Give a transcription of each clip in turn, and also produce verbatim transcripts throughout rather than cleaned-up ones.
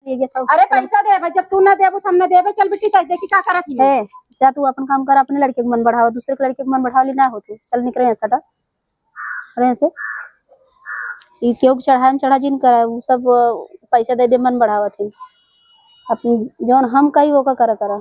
ये तो अरे पैसा देबे, जब तू ना देबू तो हम ना देबे। चल बिट्टी, तै देखी का करत ही। ए, जा तू अपन काम कर, अपने लड़के के मन बढ़ावा, दूसरे के लड़के के मन बढ़ावा ली ना हो तू। चल निकरे यहाँ से, हटा। अरे यहाँ से। ई केहू के चढ़ाए में चढ़ा जिन करा, उ सब, अ, पैसा दे दे मन बढ़ावत ही। अपन जौन हम कही ओका करा करा।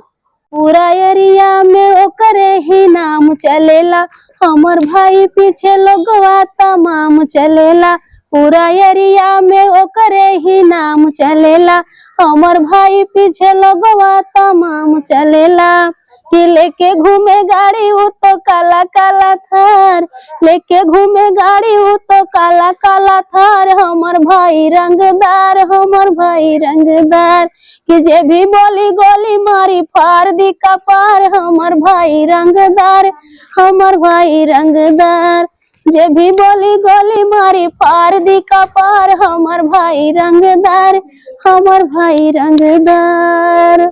पूरा एरिया में ओकरे ही नाम चलेला, हमर भाई पीछे लोगवा तमाम चलेला। पूरा एरिया में ओकरे ही नाम चलेला, हमर भाई पीछे लोगवा तमाम चलेला। कि लेके घूमे गाड़ी उ तो काला काला थार, लेके घूमे गाड़ी उ तो काला काला थार, हमर भाई रंगदार, हमर भाई रंगदार। कि जे भी बोली गोली मारी फाड़ दी कपार, हमर भाई रंगदार, हमर भाई रंगदार। जे भी बोली गोली मारी फाड़ दी कपार, हमर भाई रंगदार, हमर भाई रंगदार।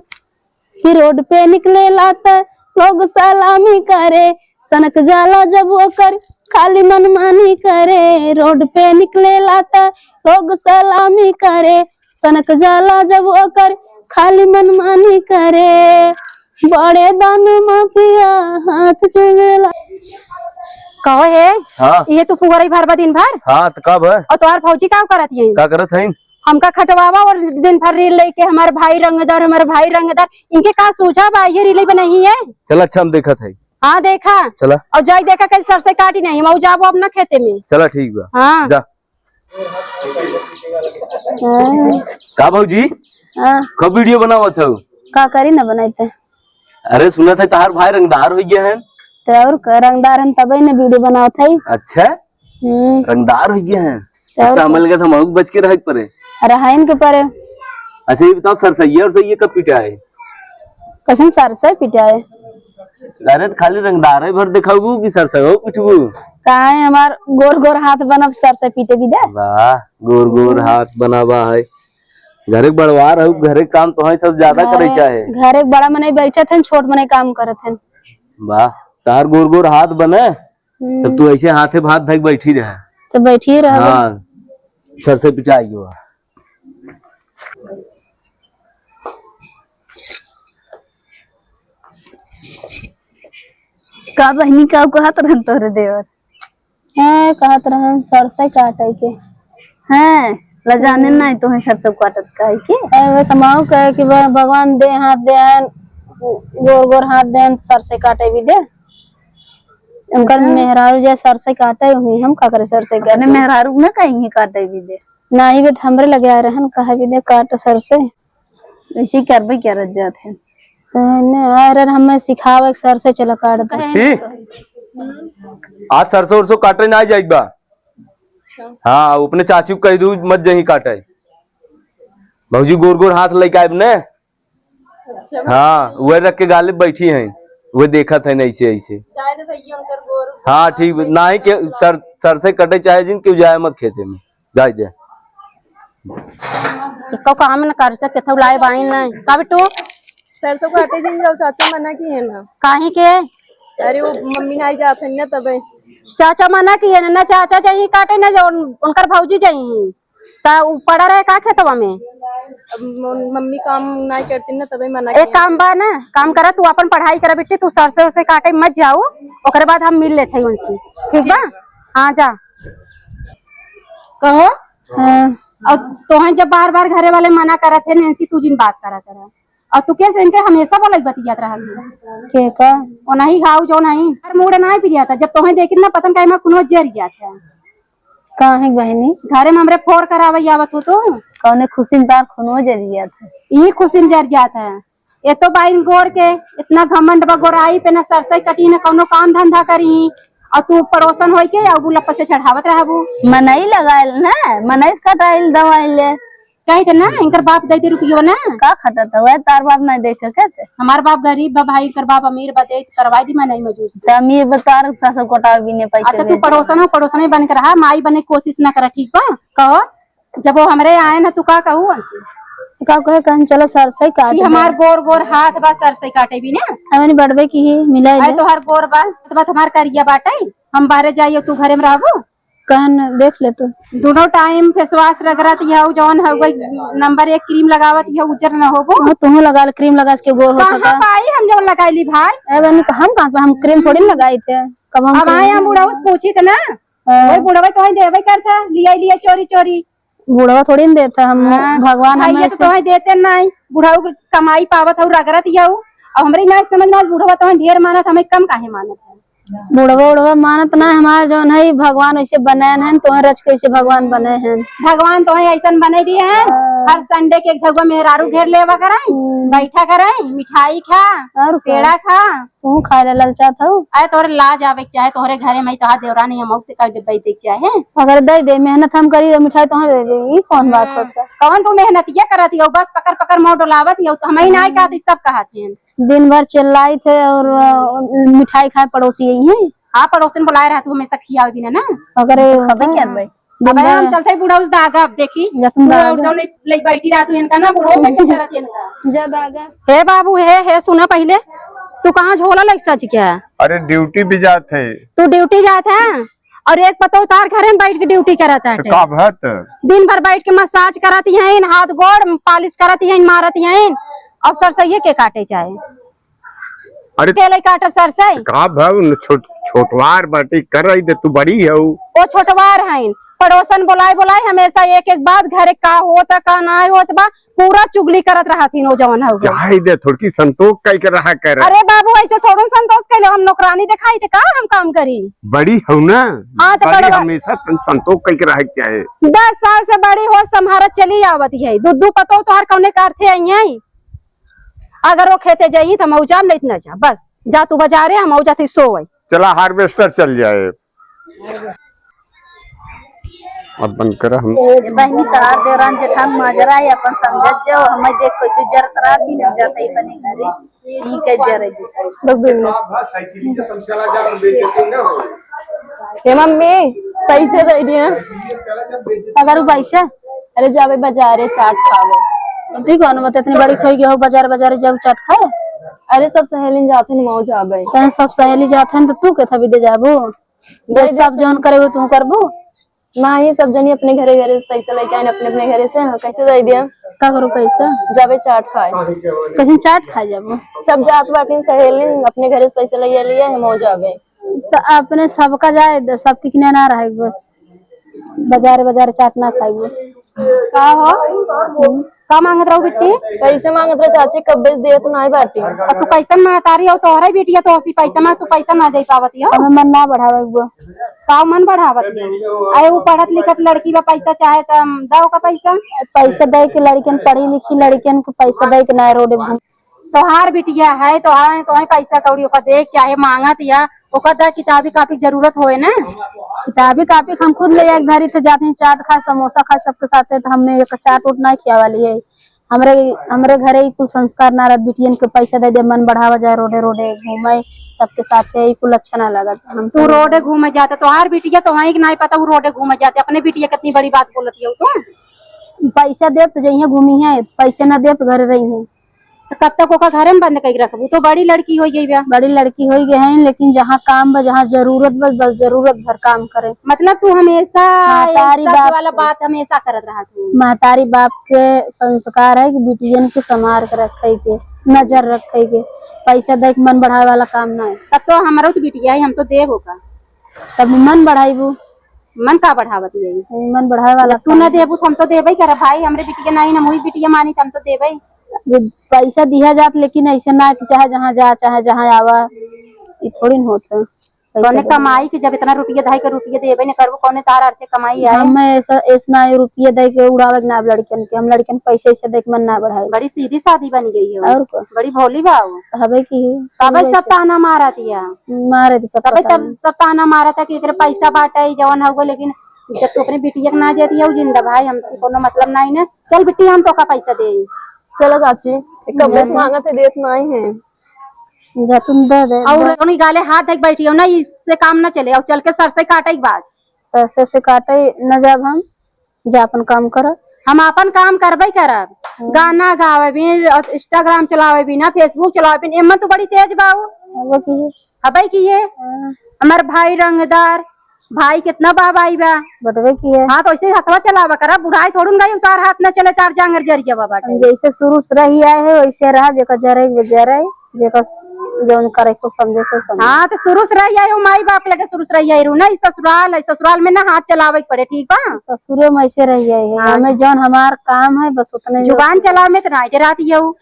कि रोड पे निकलेला त लोग सलामी करे, सनक जाला जब ओकर खाली मनमानी करे। रोड पे निकलेला त लोग सलामी करे, सनक जाला जब ओकर खाली मनमानी करे। बड़े दान माफिया हाथ चुमेला। कहो हे, हाँ। ये तू फुगरई भर बा दिन भर? हाँ, तो कब है? और तोहार भौजी का करत है? का करत है? हमका खटवावा और दिन भर रील लेके हमार भाई रंगदार, हमार भाई रंगदार, इनके का सूझा बा? ये रील बनाई है। चल अच्छा, हम देखत है। हाँ देखा। चला। और जाई देखा कहीं सरसों काटी नहीं, हम जाबो अपना खेते में। चला ठीक बा। हाँ। जा। हाँ। का भौजी? हाँ। कब वीडियो बनावत हो? का करी ना बनाइते। अरे सुनत है तहार भाई रंगदार हो गया है। तो और का, रंगदार हम तबे ने वीडियो बनावत है। अच्छा। हम्म। रंगदार हो गया है। तो और तो हमें का? लगा था महूक बच के रह परे। अरे हाइन के परे। अच्छा ये बताओ, सरसैया और सैया कब पिटा है? कैसन सरसै पिटा है? अरे तो खाली रंगदार है भर दिखाऊ कि सरसै हो पिटबू? काहे हमार गोर गोर हाथ बनब सरसै पीटे भी दे। वाह, गोर गोर हाथ बनावा है। घरे के बड़वार हो, घरे के काम तो है सब ज्यादा करे चाहे। घरे के बड़ा मनई बैठत हैं, छोट मनई काम करत हैं। वाह, तार गोर गोर हाथ बने। हम्म। तब तू ऐसे हाथे भात धक बैठी रहे। तो बैठी रहे। हाँ, सरसै पिटाई हुआ। का बहिनी, का कहत रहन तोहरे देवर? हाँ, कहत रहन सरसै काटे के। हाँ, लजाने हम्म। नहीं तोहे सरसै काटत काहे के? ए, वे तमाऊ कहे कि ब-, भगवान दे हाथ दे हन, गोर गोर हाथ दे हन, सरसै काटे भी दे। उनकर हाँ। मेहरारू जे सरसै काटे हुई, हम का करे सरसै अपने काटे? मेहरारू न कहीं काटे भी दे। नाही बे, हमरे लगे आ रहन, कहा भी दे काट सरसै। ऐसे ही करबे क्या रह जात है। तो ने आ रहन, हमें सिखावे के सरसै चला काट दे। की? आज सरसों उरसों काटे ना जाइक बा। अच्छा। हाँ, अपने चाची को कह दू मत जही काटे। भौजी गोर गोर हाथ लेके आए ने। अच्छा। हाँ, वह रख के गालिब बैठी हैं, वह देखत है ऐसे ऐसे। जाए दे भैया, उनकर गोर। हाँ, ठीक बा। ना ही के सर, सरसै कटे चाहे जिन, क्यों जाए मत खेते में, जाए दे। इको काम न कर सके, थौ लाए बाइन नहीं। का बिट्टू? सरसों काटे जिन जाओ, चाचा मना किहे ना। काहे के? अरे वो मम्मी ना आई जात है ना तबे। चाचा मना किहे ना, ना चाचा जाई काटे ना, जो उन-, उनकर भौजी जाई। त उ पड़ा रहे का खेतवा में? अब म-, मम्मी काम नाई करती ना, तबे मना एक किया। काम बा ना, काम करा, तू अपन पढ़ाई करा बिट्टी, तू सरसै उरसै काटे मत जाऊ, ओकरे बाद हम मिल लेत हई उनसे, ठीक बा? हाँ, जा। कहो। हाँ। और तोहन जब बार बार घरे वाले मना करत है, नैंसी, तू जिन बात करा करा। और तू कैसे इनके हमेशा बोलत बतियात रहल है? के का? ओ नहीं घाव जो नहीं, हर मूड ना पिरिया था, जब तोहे देखी ना पतन का एमा खुनो जर जात है। काहे बहिनी? घरे में हमरे फोर करावे आवत हो तो। कौने खुशी में तार खूनो जरि जात है? ई खुशी में जर जात है। ए तो बाइन गोर के इतना घमंड बा गोराई पे, ना सरसई कटी, ना कौनो काम धंधा करी, और तू पड़ोसन होई के और गुलप्पा से चढ़ावत रहबू। मनई लगाइल ना, मनई से कटाइल दवाई ले। कही थे ना, इनकर बाप दे दे रुपया ना। का खटत है? वह तार बाप नहीं दे सके थे। हमार बाप गरीब बा भाई, इनकर बाप अमीर बा, दे करवाई दी मनई मजूर से। तो अमीर बा, तार सासु कोटा भी नहीं पैसे अच्छा, तू दे दे। पड़ोसन हो, पड़ोसन ही बन के रहा, माई बने कोशिश ना करा, ठीक बा? कहो, जब वो हमरे आए ना, तू का कहू उनसे? तो का कहे, कहन चलो सरसई काट कि दे। हमार गोर गोर हाथ बा, सरसई काटे भी ना। हमने बड़बे की ही मिला अरे ले। तोहार गोर बा, तो बात हमार करिया बाटे, हम बाहरे जाइयो, तू घरे में रहबू। कहन देख ले तू। दोनों टाइम फेस वाश रगड़त यहू, जौन हउवे नंबर एक क्रीम लगावत यहू, उज्जर न होबो। हाँ, तुहू लगा ले, क्रीम लगा के गोर होत कहाँ होता। पाई हम जौन लगाई ली भाई? ए बहनी, हम कहाँ से, हम क्रीम थोड़ी ना लगाई थे, कब हम अब आए क्रीम हम बुढ़ऊ से पूछी थे ना, हाँ। वही बुढ़वा तो वही देवे करता, लिया लिया चोरी चोरी। बुढ़वा थोड़ी ना देता, हम हाँ। भगवान भैया हमें तो से तोहे देते नहीं, बुढ़ऊ के कमाई पावत हऊ, रगड़त यहू। अब हमरे ना समझ में आज बुढ़वा तोहे ढेर मानत, हमें कम काहे मानत है? बुढ़वा उढ़वा मानत ना, हमार जौन है भगवान वैसे बनाए हैं, तोहे रच के वैसे भगवान बनाए हैं। भगवान तोहे ऐसन बने दिए हैं, हाँ। हर संडे के एक झगुआ मेहरारू घेर लेवा कराई, हम्म। बैठा कराई, मिठाई खा, और का? पेड़ा खा। तू खाए ला ललचात हऊ? अरे तोरे लाज आवे के चाहे, तोहरे घरे में तोहार देवरानी हम औते कर दे, दे के चाहे। अगर दे दे, मेहनत हम करी तो मिठाई तोहे दे दे, ई कौन बात हम्म। होता? कौन तू मेहनतिया करत ही, बस पकड़ पकड़ मुंह डोलावत ही, तो हम ही ना कहत ही, सब कहत हैं। दिन भर चिल्लाई थे और, अ, मिठाई खाए पड़ोसी यही है। हाँ, पड़ोसन बुलाए रहा तू हमेशा खियावे बिना ना। अगर ये तो खबर क्या भाई? अब हम चलते बुढ़ऊ से दागा, अब देखी। जब तुम तू और दागा। जौन ले, ले बैठी रहा तू इनका ना, बुढ़ऊ कैसे करत है इनका। जब दागा। हे बाबू, हे, हे, सुना पहिले, तू कहाँ झोला लग सच क्या? अरे ड्यूटी भी जात है। तू ड्यूटी जात है और एक पतोह तार घरे में बैठ के ड्यूटी करत है। तो का भत? दिन भर बैठ के मसाज करत हैं, हाथ गोड़ पालिश करत हैं, मारत हैं और सरसैये के काटे चाहे। अरे के लई काटब सरसई? का भाव न छोट, छोटवार बाटी कर रही दे, तू बड़ी हऊ। ओ छोटवार हईन, पड़ोसन बोलाए बोलाए हमेशा एक एक बात, घरे का होत का नाय होत बा, पूरा चुगली करत रहत ही नौजवान हऊ। चाहे दे, थोड़की संतोष कई के रहा कर। अरे बाबू, ऐसे थोड़ो संतोष कैले, हम नौकरानी दिखाई थे का हम काम करी? बड़ी हऊ ना, हाँ, तो बड़ी बड़वा हमेशा सं-, संतोष कई के रहा के चाहे। दस साल से बड़ी हो संभारत चली आवत है, दू दू पतोह तोहार कौने का अर्थे आई हैं? अगर वो खेते जाई त हम जाब, नहीं त ना जा। बस जा तू बाजारे, हम जाती सोवई। चला हार्वेस्टर चल जाए। अब बंद कर हम। बहनी तोहार देवरान जेठान माजरा है, अपन समझत जाओ, हमें देख कैसे जरत रहा थी, नहीं जाते ही बने घरे, ई के जरे जी। बस दो मिनट। हे मम्मी, पैसे दे दिए। अगर वो पैसा अरे जाबे बाजारे चाट खावे। ठीक है ना, इतनी बड़ी खोई गई हो, बाजार बाजार जाओ चाट खाए। अरे सब सहेलिन जात हैं, मऊ जाबे। कहीं सब सहेली जात हैं तो तू के थबी दे जाबू? जे दे दे सब सब। जौन करे वो तू करबू? ना, ये सब जनी अपने घरे घरे से पैसा लेके आए, अपने अपने घरे से। हाँ, कैसे दे दिया? का करू पैसा? जाबे चाट खाए। कैसे चाट खाए जाबू? सब जात बाटिन सहेलिन अपने घरे से पैसा ले लिए, हम हो जाबे। तो अपने सबका जाए द, सबके किने ना रहे बस। बाजार बाजार चाट ना खाइबो। का हो? का मांगत रहू बिट्टी? पैसे मांगत रहे चाची, कब्बे से देत नाई बाटी। आ तू कैसन महतारी हो, तोहरे बिटिया तो हसी पैसा मांग, तू पैसा ना दे पावत हो। हमें मन ना बढ़ावे के बा। का मन बढ़ावत हो? अरे वो पढ़त लिखत लड़की बा, पैसा चाहे त हम दो का पैसा। पैसा दे के लड़कियन पढ़ी लिखी, लड़कियन को पैसा दे के ना रोड घूम। तोहार बिटिया है, तोहार, तोहार पैसा कौड़ी ओका दे, चाहे मांगत या ओका दा, किताबी कापी जरूरत होए ना। किताबी कापी हम खुद ले जाके धरी थे, जाते हैं चाट खाए, समोसा खाए सबके साथे, तो हमें एक चाट उट ना खिया वाली है। हमरे, हमरे घरे ई कुल संस्कार ना रहत, बिटियन के पैसा दे दे, मन बढ़ावा जाए, रोडे रोडे घूमे सबके साथे, ई कुल अच्छा ना लगत हमसे। तू रोडे घूमे जाता, तोहार बिटिया तो वहीं के नहीं पता, वो रोडे घूमे जाते, अपने बिटिया कितनी बड़ी बात बोलत है तू। पैसा देब तो जइहे घूमी है, पैसे ना देब तो घरे रही है। तो कब तक ओका घरे में बंद करके रखबू? तो बड़ी लड़की हो गई बा। बड़ी लड़की हो गई है, लेकिन जहाँ काम बा, जहाँ जरूरत बा, बस जरूरत भर काम करे। मतलब तू हमेशा महतारी ऐसा बाप वाला के, बात हमेशा करत रहा तू। महतारी बाप के संस्कार है कि बिटियन के संभार के रखे के, नजर रखे के, पैसा दे के मन बढ़ावे वाला काम ना है। तब तो हमरो तो बिटिया है, हम तो देब ओका। तब मन बढ़ाइबू। मन का बढ़ावत यही? मन बढ़ावे वाला जब तू ना काम। देबू तो हम तो देबे करब भाई, हमरे बिटिया नहीं ना मुई बिटिया मानी तो हम तो देबे। पैसा दिया जात, लेकिन ऐसे ना कि चाहे जहाँ जा, चाहे जहाँ आवा, ई थोड़ी न होत है। पैसा कौने देबे। कमाई के जब इतना रुपया धाई के रुपया देबे न करबो, कौने तार अर्थे कमाई आए? हम ऐसा, ऐसना ये रुपया दे के उड़ावे के ना अब लड़कन के, हम लड़कन पैसे ऐसे दे के मन ना बढ़ाए। बड़ी सीधी सादी बनी गई हो। और का? बड़ी भोली बा हो। हबे की ही, तबे सुन सब वैसे। ताना मारत या। मारे तो सब सबे ताना। तब सब ताना मारत है कि एकरे पैसा बाटे, जवन होगो, लेकिन जब तू अपने बिटिया के ना देती है, जिंदा भाई, हमसे कोनो मतलब नहीं ना। चल बिट्टी, हम तो का पैसा दे। चलो चाची, कब से मांगत है, देत नहीं है। जा तुम दे दे, और जा। उन्हीं गाले हाथ धक बैठी हो ना, इससे काम ना चले। और चल के सरसों काटे के बाद। सरसों से काटे न जाब हम, जा अपन काम कर। हम अपन काम करबे करब। हम्म। गाना गावे बिन, और Instagram चलावे बिन, Facebook चलावे बिन, एमन तो बड़ी तेज बाऊ। हबे की। हबे की ये? हाँ। हमार भाई रंगदार, भाई कितना बा भाई बा। बटवे की है। हाँ, तो ऐसे ही हथवा चलावा करा, बुढ़ाई थोड़ुन गई, उतार हाथ न चले, तार जांगर जरिया बा बाटे। हम जैसे शुरू से रही आए है, वैसे रहा, जेकर जरे वो जरे, जेकर जौन करे को समझे को समझे। हाँ, तो शुरू से रही आए हो, माई बाप लगे शुरू से रही आए रहू ना, ई ससुराल है, ससुराल में ना हाथ चलावे के पड़े, ठीक बा? ससुरे में ऐसे रही आए है, हाँ। हमें जौन हमार काम है, बस उतने जो जुबान चलावे में तो ना डरात ही हो।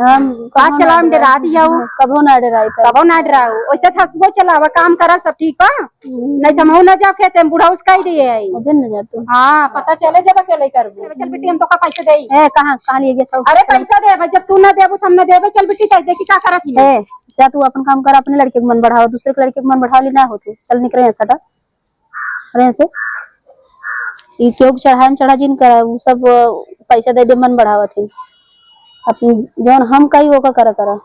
हम बात कबो ना चलावे में डराई। डरात ही हो। हाँ, कबो ना डराई कर। कबो ना डराओ, वैसे हंसुओ चलावा, काम करा, सब ठीक बा? हम्म। नहीं तो हम ना जाओ खेते में, बुढ़ा उसका ही दिए है। अजय न जा तू। हाँ, पता चले जब अकेले करबू। चल बिट्टी, हम तो का पैसे देई। ए, कहाँ, कहाँ लिए गया था? अरे पैसा दे भाई, जब तू ना देबू तो हम ना देबे। चल बिट्टी, तै देखी का करत ही। ए, जा तू अपन काम कर, अपने लड़के के मन बढ़ाओ, दूसरे के लड़के के मन बढ़ाओ ली ना होती। चल निकले यहाँ से, हटा। अरे ऐसे ई केहू के चढ़ाए में चढ़ा जिन करा, उ सब, अ, पैसा दे दे मन बढ़ावत है। अपन जौन हम कही ओका करा करा।